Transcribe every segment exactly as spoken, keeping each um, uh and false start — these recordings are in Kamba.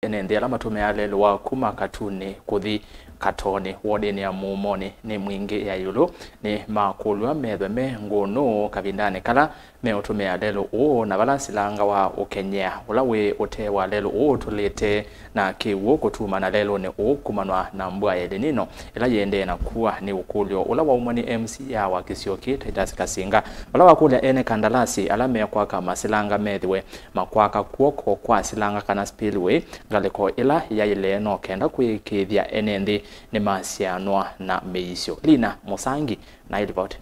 Ene nthĩ ala matũmĩaa lelũ wa kuma Katunĩ kũthi Katoonĩ wodinĩ ya Muumoni nĩ Mwingĩ ya ĩũlũ nĩmakũlw'a methwe me ngũnũ kavindanĩ kala meũtũmĩa lelũ ũũ, na vala silanga wa ũkenyea ũla wĩ ũtee wa lelũ ũũ ũtũlĩte na kĩw'ũ kũtumana lelũnĩ ũũ kumanwa na mbua ya El Nino ĩla yĩendee na kua nĩ ũkũlyo ũla waumwa nĩ M C A wa kĩsio kĩĩ, Titus Kasinga, vala wakũlya ene kandalasi ala mekwaka masilanga methĩwe makwaka kw'oko kwa silanga kana spillway ngalĩko ĩla yaĩle, no kenda kũĩkĩĩthya ene nthĩ nĩmasyaanwa na mĩisyo. Lina Mũsangi na ĩlivoti.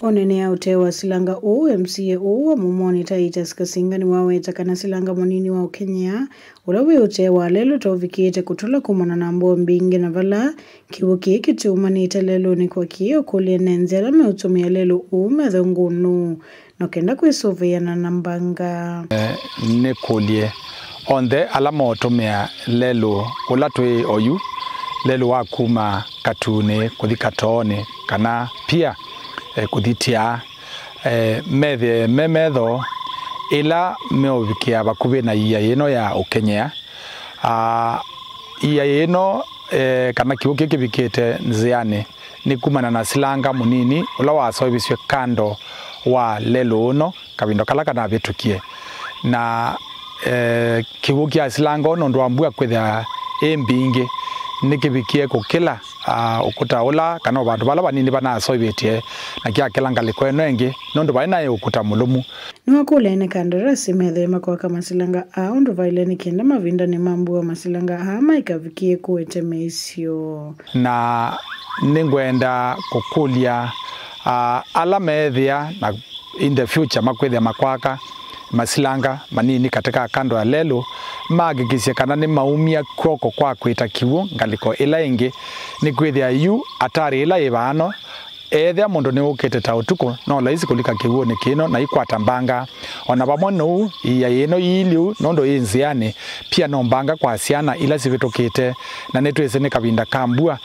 Ũneenea ũtee wa silanga ũũ, M C A ũũ wa Muumoni Titus Kasinga nĩwaweta kana silanga mũnini wa ũkenyea ũla wĩ ũtee wa lelũ ta ũvikĩte kũtũla kumana na mbua mbingĩ, na vala kĩw'ũ kĩĩ kĩtũmanĩte lelũnĩ kwa kĩĩ ũkũlya ene nthĩ ala meũtũmĩa lelũ ũũ methwe ngũnũ no kenda kwĩsũvĩana na mbanga. Eh, nĩkũlye onthe ala maũtũmĩa lelũ ũla twĩ oyu, lelũ wa kuma Katunĩ kũthi Katoonĩ kana pia, eh, kũthi Tiaa, eh, methĩe me metho ĩla meũvikĩa vakuvĩ na ia yĩno ya ũkenyea. Ah, ia yĩno, eh, kana kĩw'ũ kĩĩ kĩvikĩte nzĩanĩ nĩ kumana na silanga mũnini ũla waseũvisw'e kando wa lelũ ũno kavinda kala kanavĩtũkie. Na, eh, kĩw'ũ kya silanga ũno nũndũ wa mbua kwĩthĩa ĩ mbingĩ nĩkĩvikie kũkĩla, ah, ũkũta ũla kana o vandũ vala vanini vanaseũvĩtye na kyakĩla ngalĩko ĩno ĩngĩ nũndũ vaĩ naĩ ũkũta mũlũmu. Nĩwakũlya ene kandarasi methĩwe makwaka masilanga aa ũndũ vaĩle nĩ kenda mavindanĩ ma mbua masilanga aa maikavikie kũete mĩisyo. Na nĩngwenda kũkũlya, ah, ala meethĩa na in the future makwĩthĩa makwaka masilanga manini katika kando ya lelũ, mahakikisye kana nĩmaumya kw'oko kwa kwĩta kĩw'ũ ngalĩko ĩla ĩngĩ, nĩkwĩthĩa yu atari ĩla yĩ vaano. Ethĩa mũndũ nĩwũkĩte ta ũtukũ, no laisi kũlika kĩw'ũnĩ kĩno na ikwata mbanga. O na vamwe na ũu, ia yĩno yĩilyĩ ũu nũndũ yĩ nzĩanĩ, pia no mbanga kwa syana ila sivĩtũkĩte, na nĩtwĩsĩ nĩ kavinda ka mbua.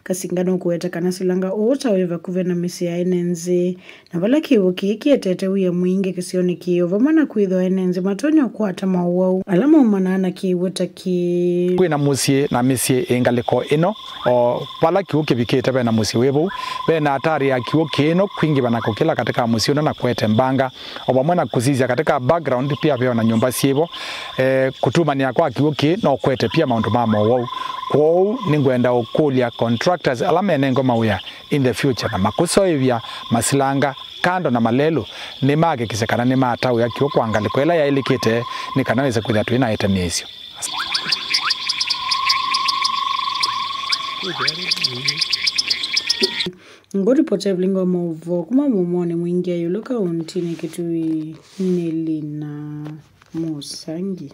Kasinga nũkũweta kana silanga ũũ ta wĩ vakuvĩ na mĩsyĩ ya ene nthĩ, na vala kĩw'ũ kĩĩ kĩetete wia mwingĩ kĩsionĩ kĩĩ, o vamwe na kwĩthĩwa ene nthĩ matonya ũkwata mowau ala maumanaa na kĩw'ũ ta kĩĩ. Kwĩ na mũsyĩ na mĩsyĩ ĩ ngalĩko ĩno. O vala kĩw'ũ kĩvikĩte, ve na mũsyĩ wĩ vau, ve na atari ya kĩw'ũ kĩĩ no kwingĩva na kũkĩla katika mũsyĩ ũno na kũete mbanga, o vamwe na kũsisya katika background pia ve o na nyũmba syĩ vo. Eh, kũtumanĩa kwa kĩw'ũ kĩĩ no kũete pia maũndũ ma mowau. Kwoou nĩngwenda ũkũlya contractors ala menengwe mawĩa in the future na makũseũvya masilanga kando na malelũ, nĩmahakikisye kana nĩmataũĩa kĩw'ũ kwa ngalĩko ĩla yaĩlĩkĩte nĩ kana wĩse kwĩthĩa tũinaete mĩisyo. Ngũripota ĩvĩlingo maũvoo kuma Muumoni Mwingĩ ya ĩũlũ kauntinĩ Kitui nĩ Lina Mũsangi.